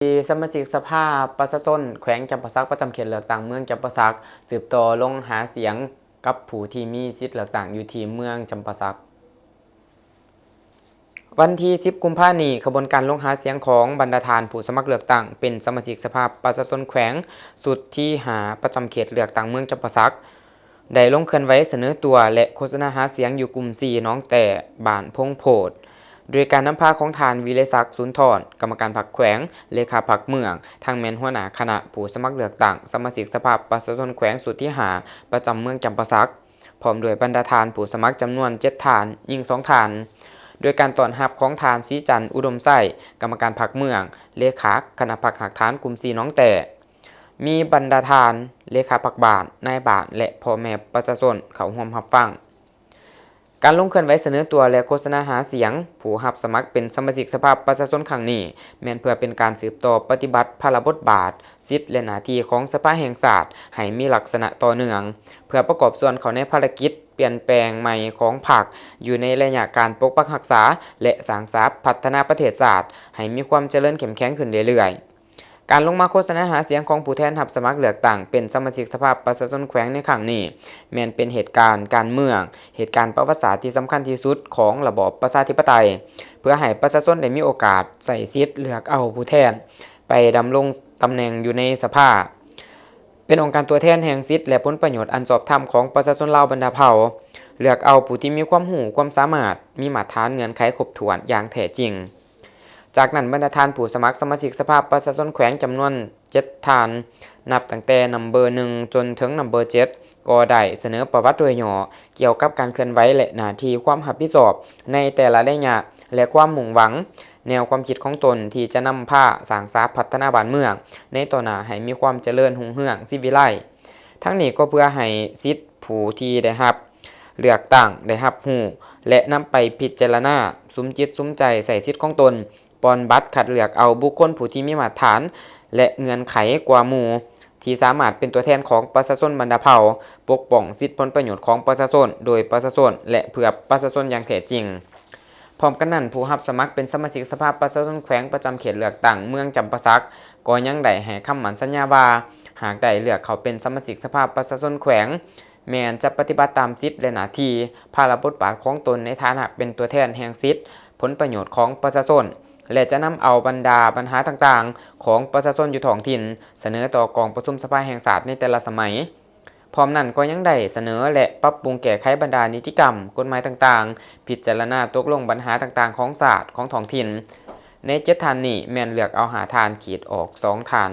ທີ່ສະມາຊິກສະພາປະຊາຊົນແຂວງຈຳປາສັກ ປະຈຳເຂດເລືອກຕັ້ງເມືອງຈຳປາສັກ ສືບຕໍ່ລົງຫາສຽງກັບຜູ້ທີ່ມີສິດເລືອກຕັ້ງຢູ່ທີ່ເມືອງຈຳປາສັກ. ວັນທີສິບ ກຸມພານີ້ ຂະບວນການລົງຫາສຽງຂອງບັນດາທ່ານຜູ້ສະໝັກເລືອກຕັ້ງເປັນສະມາຊິກສະພາປະຊາຊົນແຂວງຊຸດທີຫ້າ ປະຈຳເຂດເລືອກຕັ້ງເມືອງຈຳປາສັກ ໄດ້ລົງເຄື່ອນໄຫວສະເໜີຕົວ ແລະ ໂຄສະນາຫາສຽງຢູ່ກຸ່ມສີ່ ໜອງແຕ້ ບ້ານພົງໂພດ ໂດຍການນຳພາຂອງທ່ານ ວິໄລສັກ ສູນທອນ ກຳມະການພັກແຂວງ, ເລຂາພັກເມືອງ, ທັງແມ່ນຫົວໜ້າຄະນະຜູ້ສະໝັກເລືອກຕັ້ງສະມາຊິກສະພາປະຊາຊົນແຂວງຊຸດທີຫ້າ ປະຈຳເມືອງຈຳປາສັກ ພ້ອມດ້ວຍບັນດາທ່ານຜູ້ສະໝັກຈຳນວນເຈັດທ່ານ, ຍິງສອງທ່ານ ໂດຍການຕ້ອນຮັບຂອງທ່ານ ສີຈັນ ອຸດົມໄຊ ກຳມະການພັກເມືອງ, ເລຂາຄະນະພັກຮາກຖານກຸ່ມສີ່ ໜອງແຕ້ ມີບັນດາທ່ານ ເລຂາພັກບ້ານ, ນາຍບ້ານ ແລະ ພໍ່ແມ່ປະຊາຊົນເຂົ້າຮ່ວມຮັບຟັງ. ການລົງເຄື່ອນໄຫວສະເໜີຕົວ ແລະ ໂຄສະນາຫາສຽງຜູ້ຮັບສະໝັກເປັນສະມາຊິກສະພາປະຊາຊົນຄັ້ງນີ້ ແມ່ນເພື່ອເປັນການສືບຕໍ່ປະຕິບັດພາລະບົດບາດ, ສິດ ແລະ ໜ້າທີ່ຂອງສະພາແຫ່ງຊາດໃຫ້ມີລັກສະນະຕໍ່ເນື່ອງ ເພື່ອປະກອບສ່ວນເຂົ້າໃນພາລະກິດປ່ຽນແປງໃໝ່ຂອງພັກ ຢູ່ໃນໄລຍະການປົກປັກຮັກສາ ແລະ ສ້າງສາພັດທະນາປະເທດຊາດໃຫ້ມີຄວາມຈະເລີນເຂັ້ມແຂງຂຶ້ນເລື້ອຍໆ. ການລົງມາໂຄສະນາຫາສຽງຂອງຜູ້ແທນຮັບສະໝັກເລືອກຕັ້ງເປັນສະມາຊິກສະພາປະຊາຊົນແຂວງໃນຄັ້ງນີ້ ແມ່ນເປັນເຫດການການເມືອງ, ເຫດການປະຫວັດສາດທີ່ສຳຄັນທີ່ສຸດຂອງລະບອບປະຊາທິປະໄຕ ເພື່ອໃຫ້ປະຊາຊົນໄດ້ມີໂອກາດໃຊ້ສິດເລືອກເອົາຜູ້ແທນໄປດຳລົງຕຳແໜ່ງຢູ່ໃນສະພາ, ເປັນອົງການຕົວແທນແຫ່ງສິດ ແລະ ຜົນປະໂຫຍດອັນຊອບທຳຂອງປະຊາຊົນລາວບັນດາເຜົ່າ, ເລືອກເອົາຜູ້ທີ່ມີຄວາມຮູ້ຄວາມສາມາດ, ມີມາດຕະຖານເງື່ອນໄຂຄົບຖ້ວນຢ່າງແທ້ຈິງ. ຈາກນັ້ນ ບັນດາທ່ານຜູ້ສະໝັກສະມາຊິກສະພາປະຊາຊົນແຂວງຈຳນວນເຈັດທ່ານ ນັບຕັ້ງແຕ່ນຳເບີໜຶ່ງຈົນເຖິງນຳເບີເຈັດ ກໍໄດ້ສະເໜີປະຫວັດໂດຍຫຍໍ້ກ່ຽວກັບການເຄື່ອນໄຫວ ແລະ ໜ້າທີ່ຄວາມຮັບຜິດຊອບໃນແຕ່ລະໄລຍະ ແລະ ຄວາມມຸ່ງຫວັງ, ແນວຄວາມຄິດຂອງຕົນທີ່ຈະນຳພາສ້າງສາພັດທະນາບ້ານເມືອງໃນຕໍ່ໜ້າໃຫ້ມີຄວາມຈະເລີນຮຸ່ງເຮືອງສີວິໄລ. ທັງນີ້ກໍເພື່ອໃຫ້ສິດຜູ້ທີ່ໄດ້ຮັບ ເລືອກຕັ້ງໄດ້ຮັບຮູ້ ແລະ ນຳໄປພິຈາລະນາ, ສຸມຈິດສຸມໃຈໃຊ້ສິດຂອງຕົນ, ປ່ອນບັດຄັດເລືອກເອົາບຸກຄົນຜູ້ທີ່ມີມາດຕະຖານ ແລະ ເງື່ອນໄຂກວ່າໝູ່ ທີ່ສາມາດເປັນຕົວແທນຂອງປະຊາຊົນບັນດາເຜົ່າ, ປົກປ້ອງສິດຜົນປະໂຫຍດຂອງປະຊາຊົນ, ໂດຍປະຊາຊົນ ແລະ ເພື່ອປະຊາຊົນຢ່າງແທ້ຈິງ. ພ້ອມກັນນັ້ນ, ຜູ້ຮັບສະໝັກເປັນສະມາຊິກສະພາປະຊາຊົນແຂວງປະຈຳເຂດເລືອກຕັ້ງເມືອງຈຳປາສັກ ກໍຍັງໄດ້ໃຫ້ຄຳໝັ້ນສັນຍາວ່າ ຫາກໄດ້ເລືອກເຂົ້າເປັນສະມາຊິກສະພາປະຊາຊົນແຂວງ, ແມ່ນຈະປະຕິບັດຕາມສິດ ແລະ ໜ້າທີ່, ພາລະບົດບາດຂອງຕົນໃນຖານະເປັນຕົວແທນແຫ່ງສິດ, ຜົນປະໂຫຍດຂອງປະຊາຊົນ ແລະ ຈະນຳເອົາບັນດາບັນຫາຕ່າງໆຂອງປະຊາຊົນຢູ່ທ້ອງຖິ່ນ ສະເໜີຕໍ່ກອງປະຊຸມສະພາແຫ່ງຊາດໃນແຕ່ລະສະໄໝ. ພ້ອມນັ້ນກໍຍັງໄດ້ສະເໜີ ແລະ ປັບປຸງແກ້ໄຂບັນດານິຕິກຳ, ກົດໝາຍຕ່າງໆ, ພິຈາລະນາຕົກລົງບັນຫາຕ່າງໆຂອງຊາດ, ຂອງທ້ອງຖິ່ນ. ໃນເຈັດທ່ານນີ້ແມ່ນເລືອກເອົາຫ້າທ່ານ, ຂີດອອກສອງທ່ານ.